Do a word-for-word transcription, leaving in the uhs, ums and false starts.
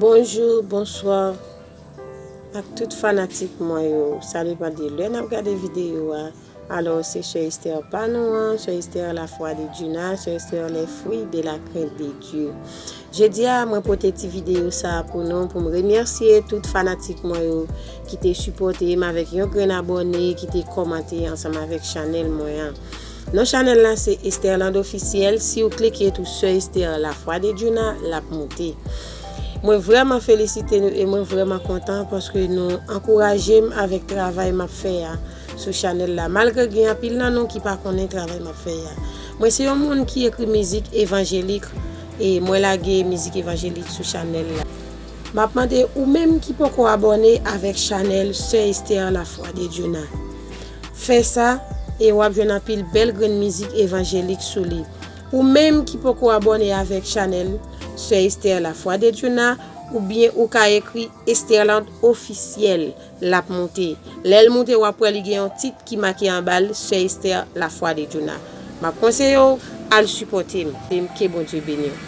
Bonjou, bonswa ak tout fanatik mwen yo. Sa depann de lè n ap gade videyo a. Alò, se Sè Esther pa nou an, Sè Esther Lafwa de Djuna, Sè Esther les fruits de la crainte de Dieu. Jodi a, mwen pote ti videyo sa a pou nou, pou m remèsye tout fanatik mwen yo ki te sipòte m avèk yon grenn abòne, ki te kòmante ansanm avèk chanèl mwen an. Non chanèl la se Esterland Officiel. Si w klike tou Sè Esther Lafwa de Djuna, l ap moute. Mwen vrèman felisite nou e mwen vrèman kontan paske nou ankouraje m avèk travay m ap fè a sou chanèl la. Malgre gen anpil nan nou ki pa konnen travay m ap fè a. Mwen se yon moun ki ekri mizik evanjelik e mwen lage mizik evanjelik sou chanèl la. M ap mande ou menm ki poko abòne avèk chanèl Sè Esther Lafwa de Djuna. Fè sa e w ap jwenn anpil bèl grenn mizik evanjelik sou li. Ou menm ki poko abòne avèk chanèl Sè Esther Lafwa de Djuna, oubyen ou ka ekri Esterland Officiel, l ap moute. Lè l moute, w ap wè li gen yon tit ki make anba l, Sè Esther Lafwa de Djuna. M ap konseye w al sipòte m. Ke Bondye beni w.